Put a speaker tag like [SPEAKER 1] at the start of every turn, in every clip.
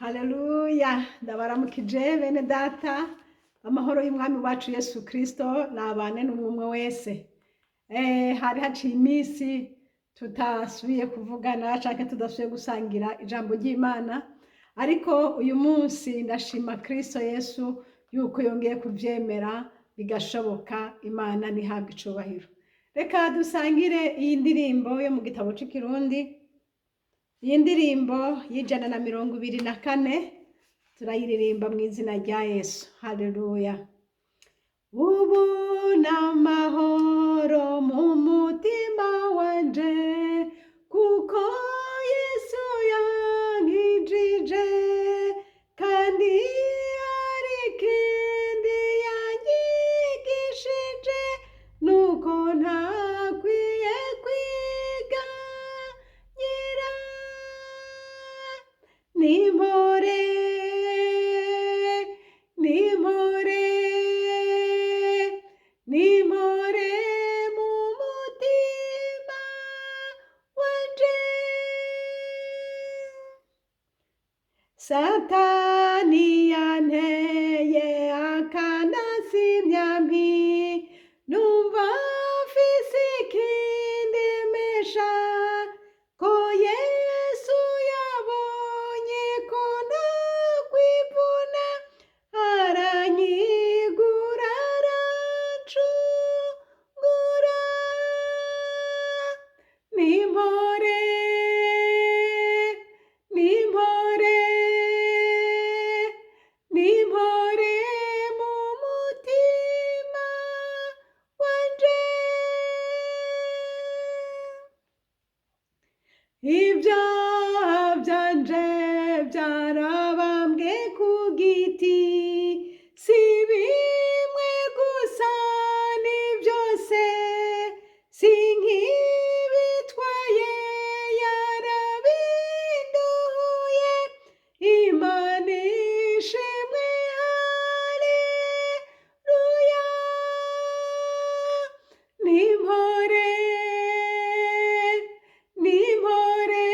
[SPEAKER 1] Haleluya, ndabaramukije bene data, amahoro y'Umwami wacu Yesu Kristo nabane n'umwe wese. Hari haciye iminsi tutasubiye kuvugana canke tudasubiye gusangira ijambo ry'Imana, ariko uyu munsi ndashima Kristo Yesu yuko yongeye kuvyemera bigashoboka. Imana nihabwe icubahiro. Reka dusangire iyi ndirimbo yo mu gitabo c'ikirundi, iyi ndirimbo y'124, turayiririmba mu izina rya Yesu. Haleluya. Ubu n'amahoro mu mutima wanje, kuko Yesu yankijije, kandi hari ikindi yanyigishije, nuko ntakwiye kwiganyira. Nimpore, nimpore, nimpore mu mutima wanje. Satani yanteye akandasi imyampi, numva mfise ikindemesha, ko Yesu yabonye ko ntakwivuna, aranyigura, arancungura. Nimpore, nimpore, nimpore mu mutima wanje. Ibyaha byanje byarabambwe ku giti, si bimwe gusa ni byose, sinkibitwaye, yarabinduye. Imana ishimwe, haleluya. Nimpore, nimpore,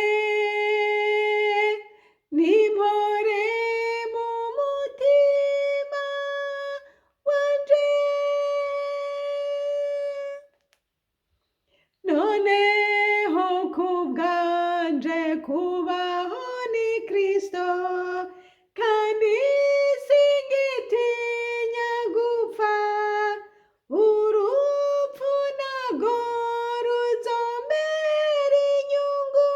[SPEAKER 1] nimpore mu mutima wanje. Noneho kubwanje kubaho ni Kristo, kandi singitinya gupfa. Urupfu narwo ruzombera inyungu,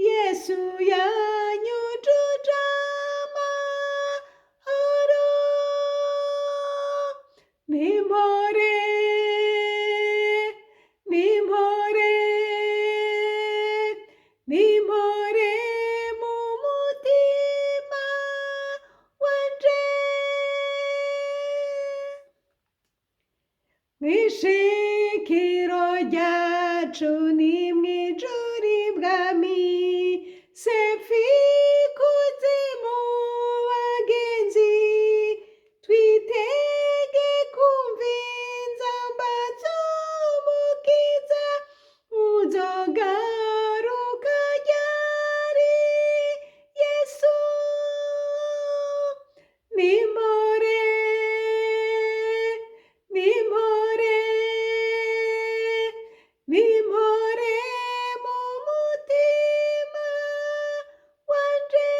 [SPEAKER 1] Yesu yanyujuje amahoro. Nimpore, nimpore, nimpore mu mutima wanje. Mw'ishikiro ryacu ni mw'ijuru ibwami, sefi kuzimu bagenzi, twitege kumva inzamba z'Umukiza, uzogaruka ryari Yesu. Nimpore, nimpore, nimpore mu mutima wanje.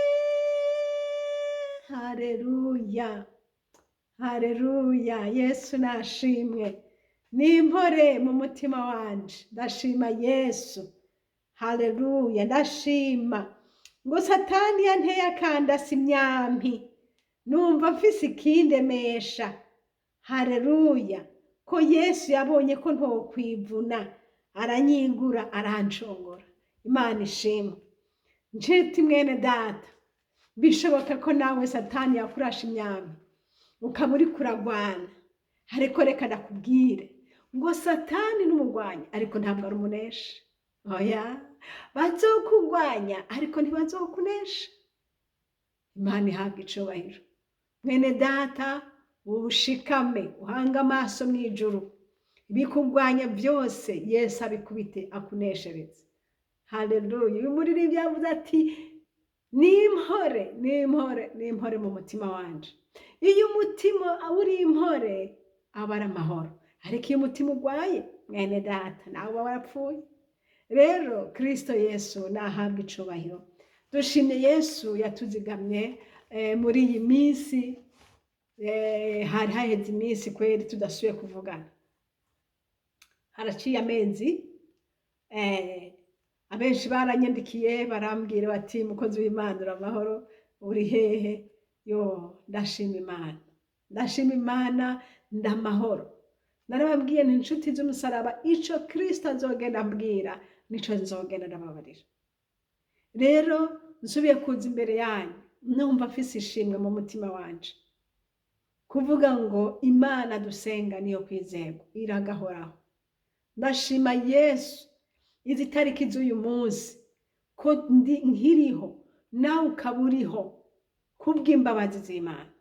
[SPEAKER 1] Haleluya, haleluya, Yesu nashimwe. Nimpore mu mutima wanje, ndashima Yesu. Haleluya, ndashima ngo Satani yanteye akandasi imyampi, numva mfise ikindemesha. Haleluya, ko Yesu yabonye ko ntokwivuna, aranyingura, arancongora. Imana ishimwe. Nshuti mwene data, bishoboka ko nawe Satani yakurasha imyambi, ukaba uriko uragwana, ariko reka ndakubwire ngo Satani n'umugwanyi, ariko ntabwo ari umunesha. Oya, bazokugwanya ariko ntibazokunesha. Imana ihabwa icubahiro. Mwene data, ubushikame, uhange amaso mw'ijuru, ibikugwanya byose Yesu abikubite akuneshereze. Haleluya. Uyu muririmbyi yavuze ati: Ni impore, ni impore, ni impore mu mutima wanje. Iyo umutima uri impore, aba ari amahoro, ariko iyo umutima urwaye, mwene data, nawe uba warapfuye. Rero Kristo Yesu nahabwa icubahiro. Dushimye Yesu yatuzigamye muri iyi minsi. Hari haheze iminsi kweri tudasubiye kuvugana, haraciye amezi. Abenshi baranyandikiye, barambwira bati: "Mukozi w'Imana, uri amahoro? Uri hehe?" Yo, ndashima Imana, ndashima Imana, ndamahoro. Narababwiye nti: "Inshuti z'umusaraba, ico Kristo azogenda ambwira nico nzogenda ndababarira." Rero nsubiye kuza imbere yanyu, numva mfise ishimwe mu mutima wanje, kuvuga ngo Imana dusenga niyo kwizerwa, iragahoraho. Ndashima Yesu izi tariki z'uyu munsi ko ndi nkiriho, nawe ukaba uriho kubw'imbabazi z'Imana.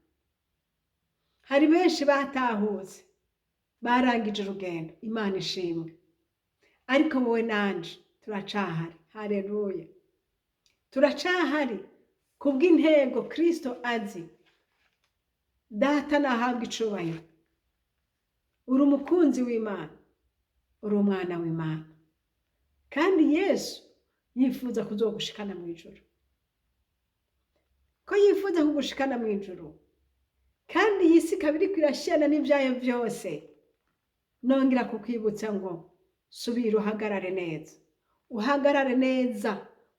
[SPEAKER 1] Hari benshi batahutse, barangije urugendo, Imana ishimwe, ariko wowe nanje turacahari. Haleluya, turacahari kubw'intego Kristo azi. Data nahabwa icubahiro. Uri umukunzi w'Imana, uri umwana w'Imana, kandi Yesu yifuza kuzogushikana mu ijuru, ko yifuza kugushikana mu ijuru, kandi iyi si ikaba iriko irashirana n'ivyayo vyose. Nongera kukwibutsa ngo subira uhagarare neza, uhagarare neza,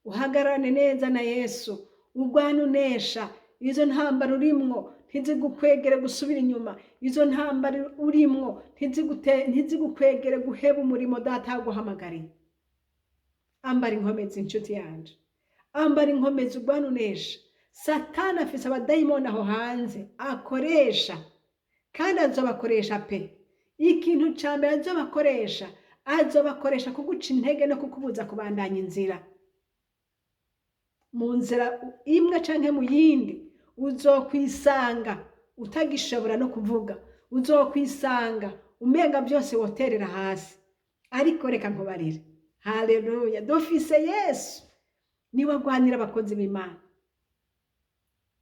[SPEAKER 1] uhagararane neza na Yesu, urwana unesha. Izo ntambara urimwo ntizigukwegere gusubira inyuma, izo ntambara urimwo ntizigukwegere guheba umurimo Data yaguhamagariye. Ambara inkomezi, inshuti yanje, ambara inkomezi, urwana unesha. Satani afise abadayimoni aho hanze akoresha, kandi azobakoresha pe. Ikintu ca mbere azobakoresha, azobakoresha kuguca intege no kukubuza kubandanya inzira. Mu nzira imwe canke mu yindi, uzokwisanga utagishobora no kuvuga, uzokwisanga umenga byose woterera hasi. Ariko reka nkubarire, haleluya, dufise Yesu, niwe agwanira abakozi b'Imana,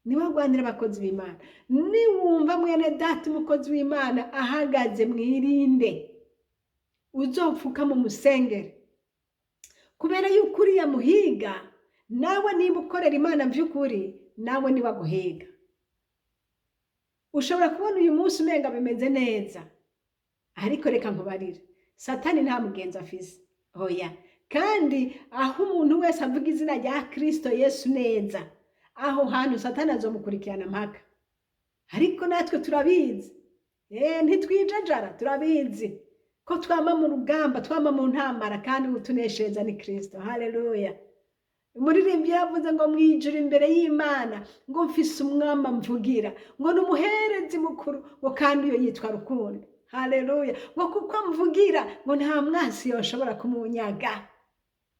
[SPEAKER 1] niwe agwanira abakozi b'Imana. Niwumva mwene data umukozi w'Imana ahagaze, mwirinde, uzopfuka mu musengere, kubera yuko uriya muhiga nawe. Niba ukorera Imana by'ukuri, nawe niwe aguhiga. Ushobora kubona uyu munsi umenga bimeze neza, ariko reka nkubarire, Satani nta mugenzi afise, oya. Kandi aho umuntu wese avuga izina rya Kristo Yesu neza, aho hantu Satani azomukurikirana mpaka. Ariko natwe turabizi, ntitwijajara, turabizi ko twama mu rugamba, twama mu ntambara, kandi utuneshereza ni Kristo. Haleluya. Umuririmbyi yavuze ngo mwijuru imbere y'Imana ngo mfise umwama mvugira, ngo ni umuherezi mukuru, ngo kandi uyo yitwa Rukundo. Haleluya. Ngo kuko mvugira, ngo nta mwasi yoshobora kumunyaga.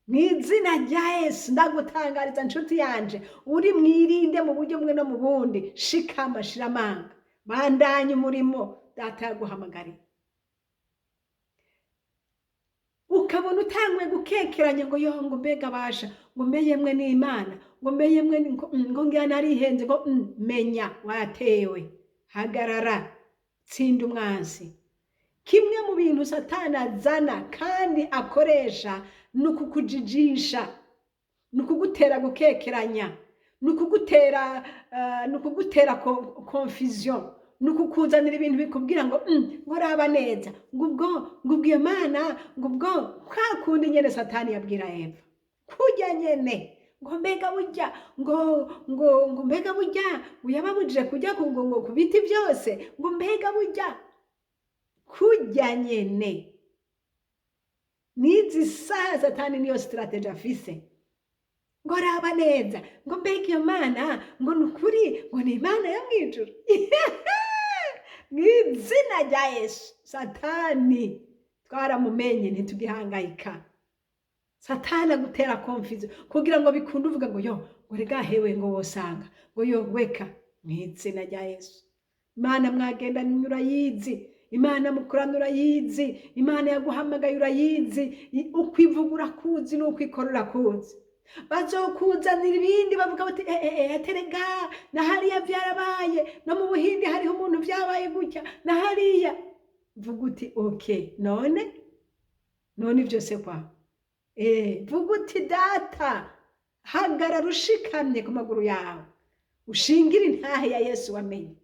[SPEAKER 1] Mu izina rya Yesu, ndagutangariza nshuti yanje, uri mwirinde mu buryo bumwe no mu bundi. Shikama, shiramanga, bandanya umurimo Data yaguhamagariye. Ukabona utanguye gukekeranya ngo yo, ngo mbega basha, ngo mbe yemwe n'Imana, ngo mbe yemwe ngo ngira narihenze, ngo menya watewe. Hagarara, tsinda umwansi. Kimwe mu bintu Satani azana kandi akoresha ni ukukujijisha, ni ukugutera gukekeranya, ni ukugutera confusion, ni ukukuzanira ibintu bikubwira ngo ngo raba neza, ngo ubwo, ngo ubwo iyo Mana, ngo ubwo kwa kundi nyene Satani yabwira Eva, kurya nyene, ngo mbega burya, ngo mbega burya ngo yababujije kurya ku ngo ku biti byose, ngo mbega burya, kurya nyene. N'izi saha Satani niyo strategy afise, ngo raba neza, ngo mbega iyo Mana, ngo ni ukuri, ngo ni Imana yo mw'ijuru. Mu izina rya Yesu, Satani twaramumenye, ntitugihangayika. Satani agutera confusion kugira ngo bikunde uvuga ngo yo, ngo rega hewe, ngo wosanga ngo yo weka. Mu izina rya Yesu, Imana mwagendanye urayizi, Imana mukorana urayizi, Imana yaguhamagaye urayizi, uko ivuga urakuzi n'uko ikora urakuzi. Bazokuzanira ibindi bavuga bati aterega na hariya byarabaye, no mu Buhindi hariho umuntu byabaye gutya, na hariya. Vuga uti: "Okay, none ibyo se kwa?" Vuga uti: "Data, hagarara ushikamye ku maguru yawe, ushingire intahe ya Yesu wamenye,"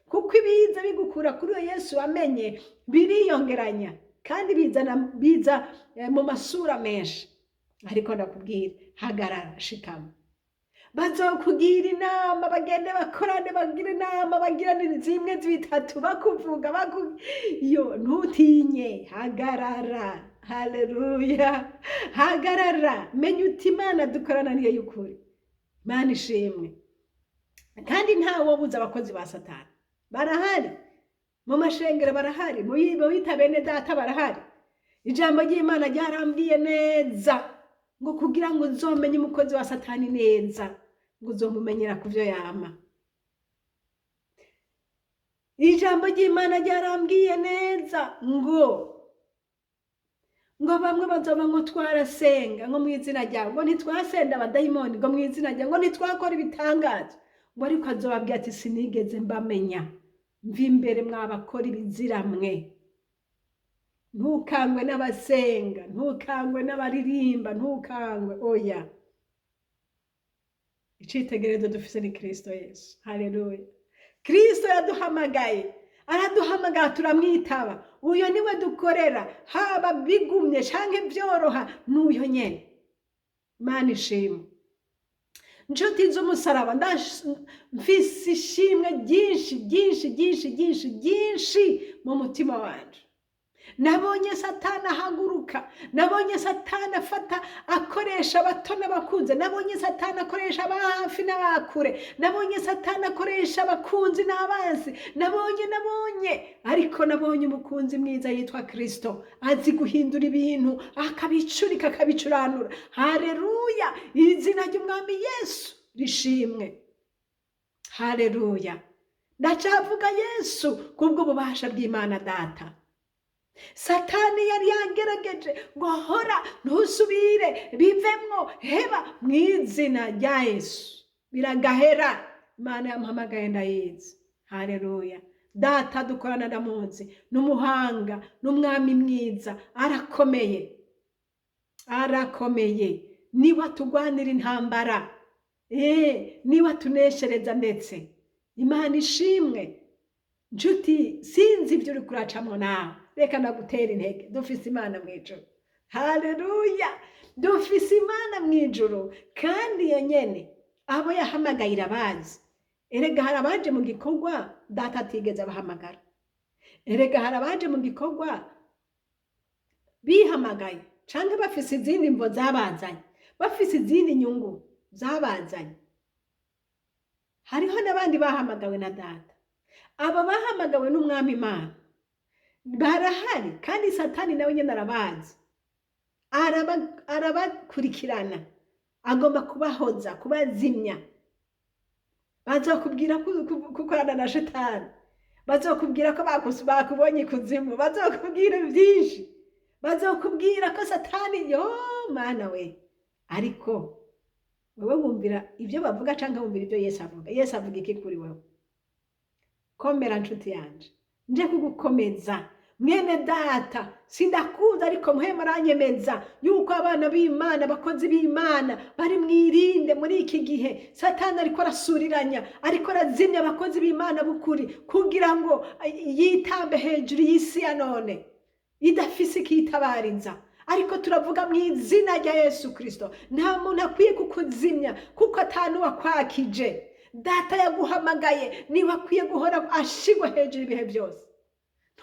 [SPEAKER 1] kuko ibiza bigukura kuri uyo Yesu wamenye biriyongeranya kandi bizana biza mu masura menshi. Ariko ndakubwira, hagarara, shikama. Bazokugira inama, bagende bakorane, bagira inama, bagirane zimwe zitatu, bakuvuga yo, ntutinye, hagarara. Haleluya! Hagarara, menya uti: "Imana dukorana niyo y'ukuri." Imana ishimwe. Kandi ntawobuza abakozi ba Satani barahari mu mashengero, barahari mu bita bene data, barahari. Ijambo ry'Imana ryarambwiye neza ngo kugira ngo uzomenye umukozi wa Satani neza, ngo uzomumenyera ku byo yama. Ijambo ry'Imana ryarambwiye neza ngo bamwe bazoba ngo twarasenga ngo mu izina ryawe, ngo ntitwasenda abadayimoni ngo mu izina ryawe, ngo ntitwakora ibitangaza, ngo ariko azobabwira ati: "Sinigeze mbamenya, mva imbere mwabakora ibizira mwe." Ntukangwe n'abasenga, ntukangwe n'abaririmba, ntukangwe, oya. Icitegererezo dufise ni Kristo Yesu. Haleluya! Kristo yaduhamagaye, araduhamagara turamwitaba. Uyo niwe dukorera, haba bigumye canke byoroha, n'uyo nyene. Imana ishimwe. Nshuti z'umusaraba, mfise ishimwe ryinshi ryinshi ryinshi ryinshi ryinshi mu mutima wanje. Nabonye Satani ahaguruka, nabonye Satani afata akoresha abato n'abakunze, nabonye Satani akoresha abahafi n'abakure, nabonye Satani akoresha abakunzi n'abansi, nabonye ariko nabonye umukunzi mwiza yitwa Kristo, azi guhindura ibintu, akabicurika, akabicuranura. Haleluya! Izina ry'Umwami Yesu rishimwe. Haleluya! Ndacavuga Yesu kubw'ububasha bw'Imana Data. Satani yari yagerageje ngo hora, ntusubire, bivemwo, heba, mu izina rya Yesu biragahera. Imana yamuhamagaye ndayizi. Haleluya! Data dukorana ndamuzi, n'umuhanga, n'umwami mwiza, arakomeye, arakomeye. Niwe atugwanira intambara, niwe atuneshereza ndetse. Imana ishimwe. Nshuti, sinzi ibyo uri kuracamo nawe, reka ndagutera intege. Dufise Imana mu ijuru. Haleluya! Dufise Imana mu ijuru, kandi iyo nyene abo yahamagaye irabazi. Erega hari abaje mu gikorwa Data atigeze abahamagara. Erega hari abaje mu gikorwa bihamagaye, canke bafise izindi mvo zabazanye, bafise izindi nyungu zabazanye. Hariho n'abandi bahamagawe na Data. Aba bahamagawe n'Umwami Imana barahari, kandi Satani nawe nyine arabazi, arabakurikirana, agomba kubahoza, kubazimya. Bazokubwira gukorana na Shetani, bazokubwira ko bakubonye ikuzimu, bazokubwira byinshi, bazokubwira ko Satani yo Mana we. Ariko wewe wumvira ibyo bavuga cyangwa wumvira ibyo Yesu avuga? Yesu avuga iki kuri wewe? Komera nshuti yanje, nje kugukomeza mwene data. Sindakuza, ariko muhema aranyemeza yuko abana b'Imana, abakozi b'Imana bari mwirinde muri iki gihe. Satani ariko arasuriranya, ariko arazimya abakozi b'Imana b'ukuri kugira ngo yitambe hejuru y'isi ya none idafise ikitabariza. Ariko turavuga mu izina rya Yesu Kristo, nta muntu akwiye kukuzimya, kuko atanuwakwakije. Data yaguhamagaye niwe akwiye guhora ashigwa hejuru ibihe byose.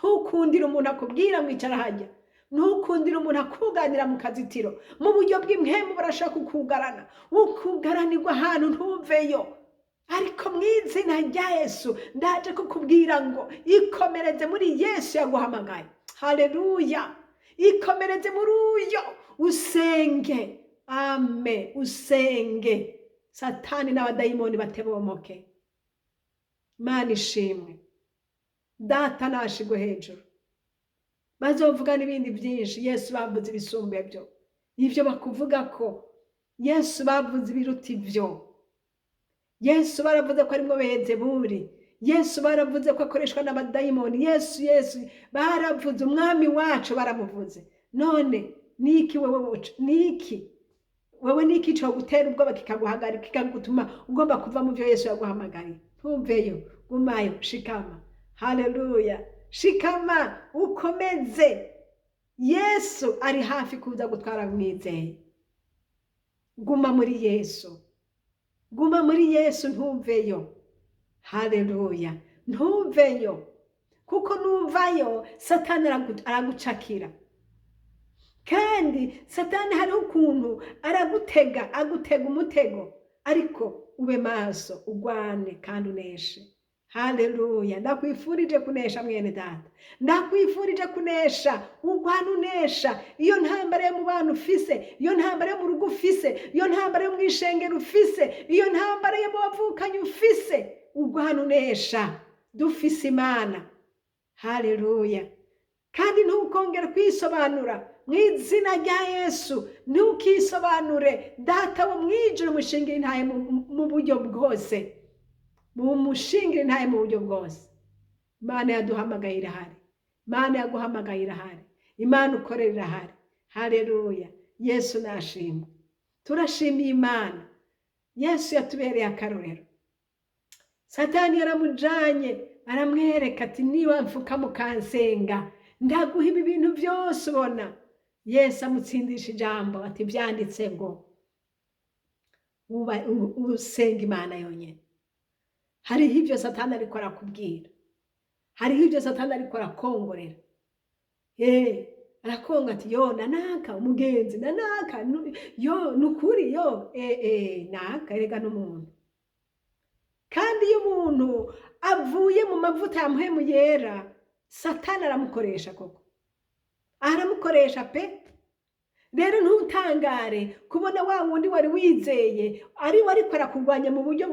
[SPEAKER 1] Ntukundire umuntu akubwira mwicara hajya, ntukundire umuntu akuganira mu kazitiro. Mu buryo bw'impwemu barashaka kukugarana, ukugaranirwa ahantu ntuveyo. Ariko mu izina rya Yesu ndaje kukubwira ngo ikomereze muri Yesu yaguhamagaye. Haleluya! Ikomereze muri uyo, usenge, ame usenge, Satani n'abadayimoni batebomoke. Imana ishimwe. Data nashigwe hejuru. Bazovuga n'ibindi byinshi, Yesu bavuze ibisumbuye byo ibyo bakuvuga ko. Yesu bavuze ibiruta ivyo. Yesu baravuze ko arimwo Belezebuli. Yesu baravuze ko akoreshwa n'abadayimoni. Yesu, Yesu baravuze, umwami wacu baramuvuze. None niki wewe niki wewe, niki cogutera ubwoba kikaguhagarika, kikagutuma ugomba kuva mu vyo Yesu yaguhamagariye? Ntuveyo, gumayo, shikama. Haleluya, shikama ukomeze. Yesu ari hafi kuza gutwara mwizeye. Guma muri Yesu, guma muri Yesu, ntuveyo. Haleluya, ntuveyo, kuko nuvayo Satani aragucakira. Kandi Satani hariho ukuntu aragutega, agutega umutego, ariko ube maso, ugwane kandi uneshe. Haleluya, ndakwifurije kunesha, mwene data, ndakwifurije kunesha, ugwane unesha. Iyo ntambara yo mu bana ufise, iyo ntambara yo mu rugo ufise, iyo ntambara yo mu ishengero ufise, iyo ntambara yo mu bavukanyi ufise, ugwane unesha. Dufise Imana. Haleluya. Kandi ntukongere kwisobanura mu izina rya Yesu, ntukisobanure. Data wo mwijuru mushingire intahe mu buryo bwose, mu mushingire intahe mu buryo bwose. Imana yaduhamagaye irahari, Imana yaguhamagaye irahari, Imana ukorera irahari. Haleluya, Yesu nashimwe. Turashimiye Imana. Yesu yatubereye akarorero. Satani yaramujanye aramwereka ati: "Niba mfuka mukansenga, ndaguha ibi bintu byose ubona." Yesu amutsindisha ijambo ati: "Byanditse ngo usenga Imana yonyine." Hariho ibyo Satani ariko arakubwira, hariho ibyo Satani ariko arakongorera. Arakonga ati: "Yo, nanaka umugenzi, nanaka yo nukuri yo naka erega n'umuntu." Kandi iyo umuntu avuye mu mavuta ya Mpwemu Yera, Satani aramukoresha koko, aramukoresha pe. Rero ntutangare kubona wa wundi wari wizeye ari we ariko arakurwanya mu buryo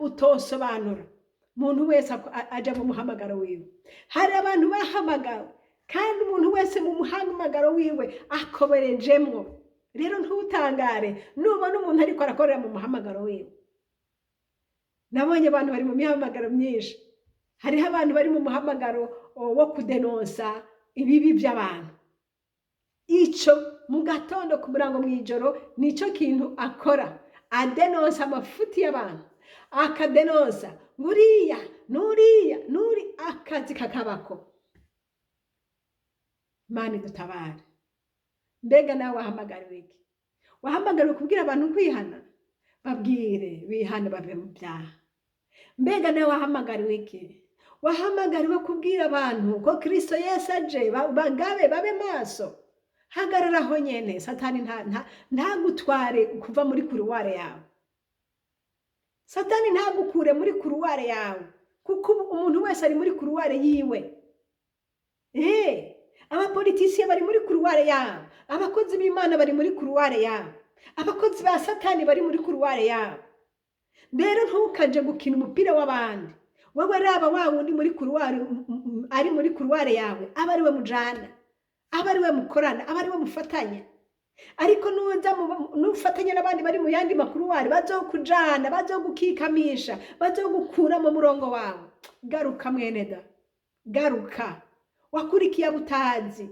[SPEAKER 1] utosobanura. Umuntu wese aja mu muhamagaro wiwe. Hari abantu bahamagawe, kandi umuntu wese mu muhamagaro wiwe akoberejemwo. Rero ntutangare nubona umuntu ariko arakorera mu muhamagaro wiwe. Nabonye abantu bari mu mihamagaro myinshi. Hariho abantu bari mu muhamagaro wo kudenonsa ibibi by'abantu. Ico mu gatondo, ku murango, mw'ijoro, nico kintu akora, adenonsa amafuti y'abantu, akadenonsa nguriya nuriya nuri, akazi kakabako. Imana idutabare. Mbega nawe wahamagariwe iki? Wahamagariwe kubwira abantu kwihana? Babwire bihane bave mu byaha. Mbega nawe wahamagariwe iki? Wahamagariwe kubwira abantu ko Kristo Yesu aje, bagabe, babe maso. Hagarara aho nyene, Satani ntagutware kuva muri couloir yawe. Satani ntagukure muri couloir yawe, kuko ubu umuntu wese ari muri couloir yiwe. Abapolitisiye bari muri couloir yabo, abakozi b'Imana bari muri couloir yabo, abakozi ba Satani bari muri couloir yabo. Rero ntukaje gukina umupira w'abandi. Wowe raba wa wundi muri couloir, ari muri couloir yawe, aba ari we mujana, aba ari we mukorana, aba ari we mufatanya. Ariko nuza nufatanya n'abandi bari mu yandi ma couloir, bazokujana, bazogukikamisha, bazogukura mu murongo wawe. Garuka, mwene da, garuka. Wakurikiye abo utazi.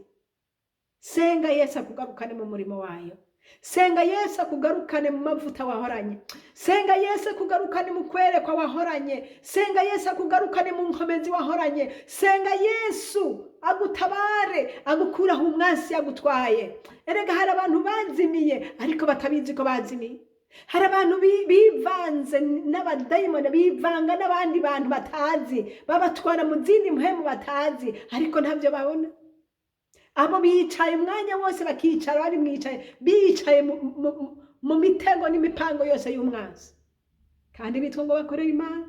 [SPEAKER 1] Senga Yesu akugarukane mu murimo wayo. Senga Yesu akugarukane mu mavuta wahoranye. Senga Yesu akugarukane mu kwerekwa wahoranye. Senga Yesu akugarukane mu nkomezi wahoranye. Senga Yesu agutabare, agukuraho umwansi yagutwaye. Erega hari abantu bazimiye ariko batabizi ko bazimiye. Hari abantu bivanze n'abadayimoni, bivanga n'abandi bantu batazi, babatwara mu zindi mpemu batazi, ariko ntabyo babona. Abo bicaye umwanya wose, bakicara bari mwicaye, bicaye mu mitego n'imipango yose y'umwansi, kandi bitwa ngo bakorere Imana.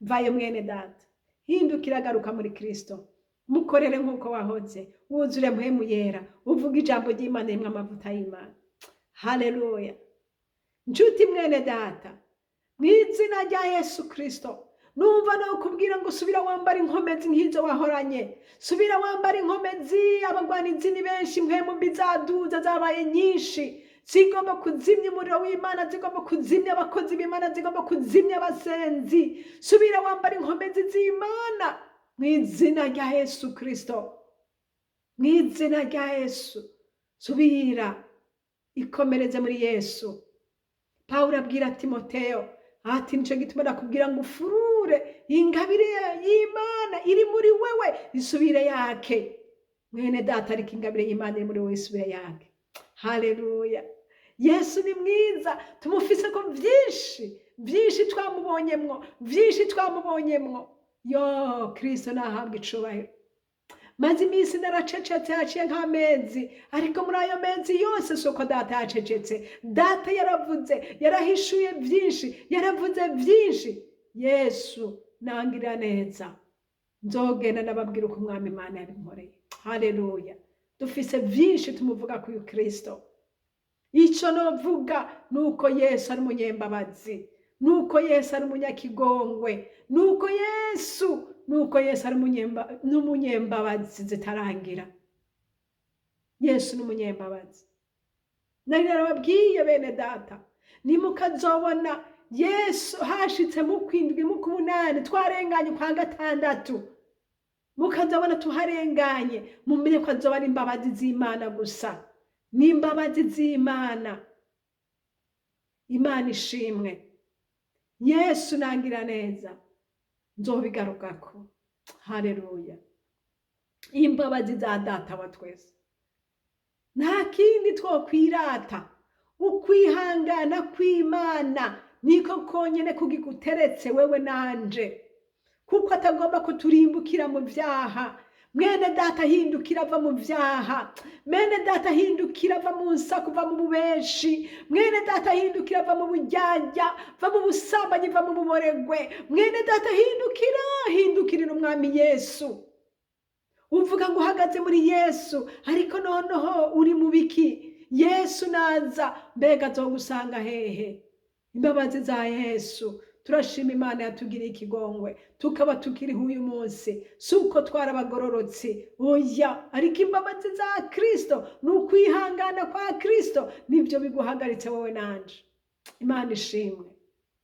[SPEAKER 1] Vayo, mwene data, hindukira, garuka muri Kristo, mukorere nk'uko wahoze, wuzure Mpwemu Yera, uvuga ijambo ry'Imana rimwe amavuta y'Imana. Haleluya. Nshuti mwene data, mu izina rya Yesu Kristo, numva no kubwira ngo subira wambara inkomezi nk'izo wahoranye, subira wambara inkomezi. Abagwanizi ni benshi, impwemu mbi zaduza zabaye nyinshi. Zigomba kuzimya umuriro w'Imana, zigomba kuzimya abakozi b'Imana, zigomba kuzimya abasenzi. Subira wambara inkomezi z'Imana mu izina rya Yesu Kristo, mu izina rya Yesu. Subira ikomereze muri Yesu. Pawulo abwira Timoteyo ati: "Nico gituma nakubwira ngo ufurure ingabire y'Imana iri muri wewe isubire yake." Mwene data, ariko ingabire y'Imana iri muri wewe isubire yake. Haleluya! Yesu ni mwiza, tumufise ko byinshi byinshi, twamubonyemwo byinshi, twamubonyemwo. Yo, Kristo nahabwa icubahiro. Maze iminsi naracecetse, haciye nk'amezi, ariko muri ayo mezi yose si uko data yacecetse. Data yaravuze, yarahishuye byinshi, yaravuze byinshi. Yesu nangira neza, nzogenda nababwira uko Umwami Imana yabinkoreye. Haleluya! Dufise byinshi tumuvuga kuri Kristo. Icyo novuga ni uko Yesu ari umunyembabazi, ni uko Yesu ari umunyakigongwe, ni uko Yesu ari n'umunyembabazi zitarangira. Yesu ni umunyembabazi. Nari narababwiye, bene data, nimukazobona Yesu hashitse mu kwindwi, mu kumunani, twarenganye kwa gatandatu, mukazabona tuharenganye, mumenye ko azoba ari imbabazi z'Imana gusa, ni imbabazi z'Imana. Imana ishimwe. Yesu nangira neza, nzobigarukako. Haleluya! Imbabazi za data wa twese, nta kindi twokwirata. Ukwihangana kw'Imana niko konyene kugiguteretse wewe nanje, kuko atagomba kuturimbukira mu vyaha. Mwene data, hindukira, ava mu vyaha. Mwene data, hindukira, ava mu nsaku, va mu bubeshi. Mwene data, hindukira, va mu buryarya, va mu busambanyi, va mu buboregwe. Mwene data, hindukira, hindukirira Umwami Yesu. Uvuga ngo uhagaze muri Yesu, ariko noneho uri mu biki? Yesu naza, mbega azogusanga hehe? Imbabazi za Yesu. Turashima Imana yatugiriye ikigongwe tukaba tukiriho uyu munsi. Si uko twarabagororotsi, oya, ariko imbabazi za Kristo ni ukwihangana kwa Kristo, nibyo biguhagaritse wowe nanje. Imana ishimwe,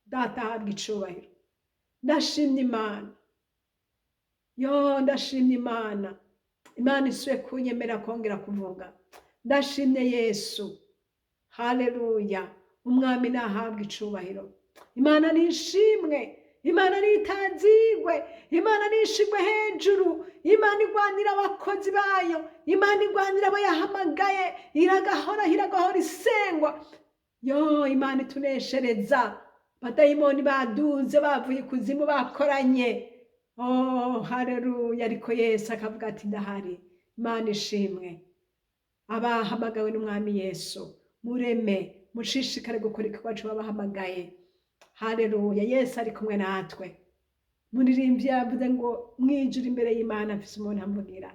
[SPEAKER 1] data ahabwa icubahiro. Ndashimye Imana, yo, ndashimye Imana. Imana isuye kunyemera kongera kuvuga. Ndashimye Yesu. Haleluya! Umwami nahabwa icubahiro. Imana nishimwe, Imana nitazigwe, Imana nishimwe hejuru. Imana igwanira abakozi bayo, Imana igwanira abo yahamagaye, iragahora, iragahora isengwa. Yo, Imana ituneshereza. Badayimoni baduze bavuye ikuzimu bakoranye. Oh, haleluya! Ariko Yesu akavuga ati: "Ndahari." Imana ishimwe. Abahamagawe n'Umwami Yesu, mureme, mushishikare gukora igikorwa babahamagaye. Haleluya! Yesu ari kumwe natwe. Muririmbyi yavuze ngo mwijuru imbere y'Imana mfise umuntu amvugira.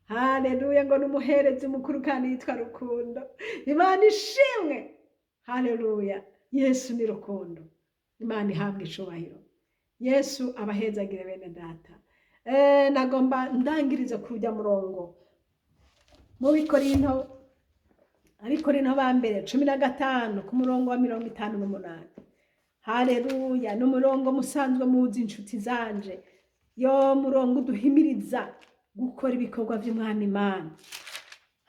[SPEAKER 1] Haleluya! Ngo ni umuherezi mukuru kandi yitwa Rukundo. Imana ishimwe. Haleluya! Yesu ni rukundo. Imana ihabwa icubahiro. Yesu abahezagire, bene data. Nagomba ndangirize kurya murongo mu Bikorinto, Abikorinto ba mbere 15 ku murongo wa 58. Haleluya! Ni umurongo musanzwe muzi, inshuti zanje. Yo, murongo uduhimiriza gukora ibikorwa by'Umwami Imana.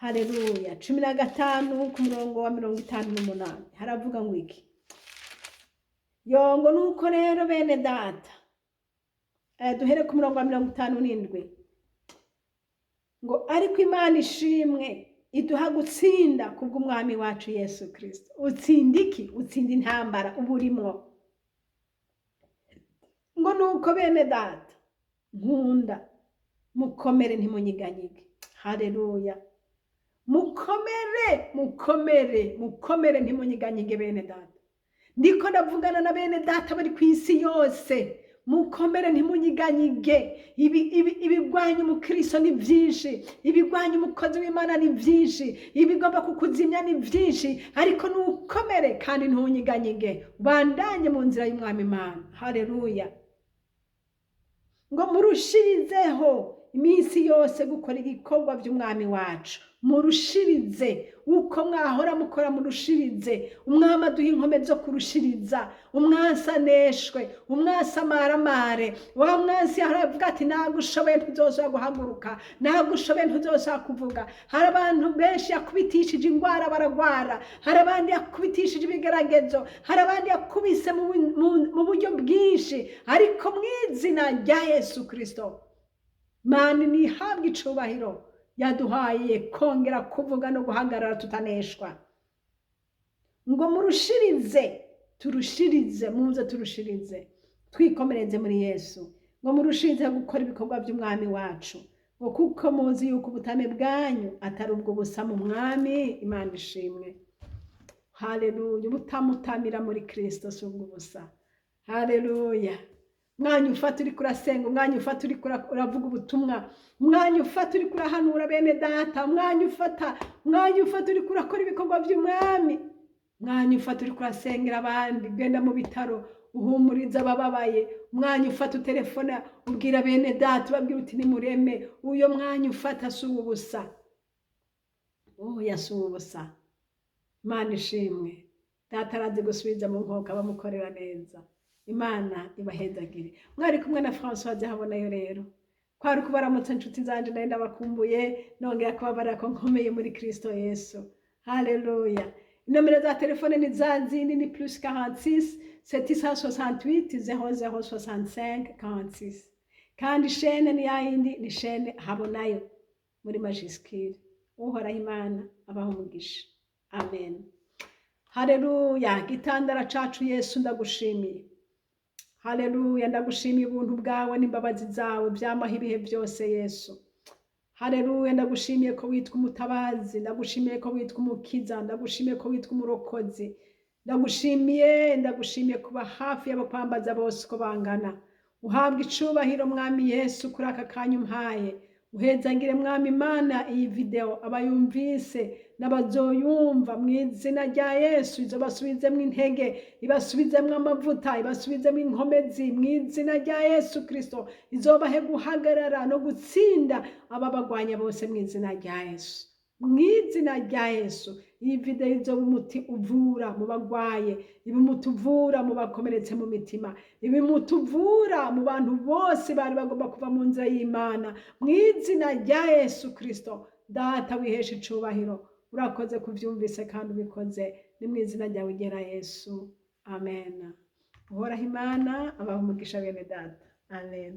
[SPEAKER 1] Haleluya! 15 ku murongo wa 58 haravuga ngo iki? Yongo: "Nuko rero, bene data," duhere ku murongo wa 57, ngo: "Ariko Imana ishimwe iduha gutsinda kubw'Umwami wacu Yesu Kristo." Utsinda iki? Utsinda intambara uba urimwo. Ngo: "Nuko bene data nkunda, mukomere, ntimunyiganyige." Haleluya! Mukomere, mukomere, mukomere, ntimunyiganyige. Bene data, ndiko ndavugana na bene data bari ku isi yose. Mukomere, ntimunyiganyige. Ibigwanya umukristo ni byinshi, ibigwanya umukozi w'Imana ni byinshi, ibigomba kukuzimya ni byinshi, ariko nukomere kandi ntunyiganyige, ubandanye mu nzira y'Umwami Imana. Haleluya! Ngo: "Murushirizeho Iminsi yose gukora ibikorwa by'Umwami wacu. Murushirize uko mwahora mukora, murushirize. Umwami aduha inkome zo kurushiriza. Umwansi aneshwe, umwansi amaramare. Wa mwansi yahora avuga ati: "Nagushoboye, ntuzosubira guhaguruka, nagushoboye, ntuzosubira kuvuga." Hari abantu benshi yakubitishije ingwara baragwara, hari abandi yakubitishije ibigeragezo, hari abandi yakubise mu buryo bwinshi, ariko mu izina rya Yesu Kirisito, Mana nihabwe icubahiro, yaduhaye kongera kuvuga no guhagarara tutaneshwa. Ngo murushirize, turushirize, muze turushirize, twikomereze muri Yesu. Ngo murushirize gukora ibikorwa by'Umwami wacu, ngo kuko muzi yuko ubutame bwanyu atari ubwo busa mu Mwami. Imana ishimwe, haleluya! Ubutamutamira muri Kirisito si ubwo busa, haleluya! Umwanya ufata uriko urasenga, umwanya ufata uriko uravuga ubutumwa, umwanya ufata uriko urahanura bene data, umwanya ufata uriko urakora ibikorwa by'Umwami, umwanya ufata uriko urasengera abandi, genda mu bitaro uhumuriza abababaye, umwanya ufata utelefona ubwira bene data, ubabwira uti: "Nimureme." Uyo mwanya ufata si uw'ubusa, oya, si uw'ubusa. Imana ishimwe, Data arazi gusubiza mu nkoko abamukorera neza. Imana ibahezagire. Mwari kumwe na Françoise Habonayo. Rero kwari kubaramutsa, inshuti zanje, nari ndabakumbuye, nongera kubabarira ko nkomeye muri Kristo Yesu, haleluya! Inomero za telefone ni za zindi, ni +46 768 00 65 46. Kandi chaîne ni yayindi, ni chaîne Habonayo muri majuscule. Uhoraho Imana abaho umugisha, amen, haleluya! Gitandara cacu Yesu, ndagushimiye, haleluya! Ndagushimiye ubuntu bwawe n'imbabazi zawe byamaho ibihe byose, Yesu, haleluya! Ndagushimiye ko witwa umutabazi, ndagushimiye ko witwa umukiza, ndagushimiye ko witwa umurokozi. Ndagushimiye, ndagushimiye kuba hafi y'abakwambaza bose uko bangana. Uhabwa icubahiro, Mwami Yesu, kuri aka kanya umpaye. Uhezangire, Mwami Imana, iyi video, abayumvise n'abazoyumva, mu izina rya Yesu. Izobasubizemwo intege, ibasubizemwo amavuta, ibasubizemwo inkomezi mu izina rya Yesu Kristo. Izobahe guhagarara no gutsinda ababagwanya bose mu izina rya Yesu, mu izina rya Yesu. Iyi video izoba umuti uvura mu bagwaye, iba umuti uvura mu bakomeretse mu mitima, iba umuti uvura mu bantu bose bari bagomba kuva mu nzira y'Imana, mu izina rya Yesu Kristo. Data, wihesha icubahiro, urakoze kuvyumvise kandi ubikoze. Ni mu izina ryawe ryera Yesu, amen. Uhoraho Imana abaha umugisha, bene data, amen.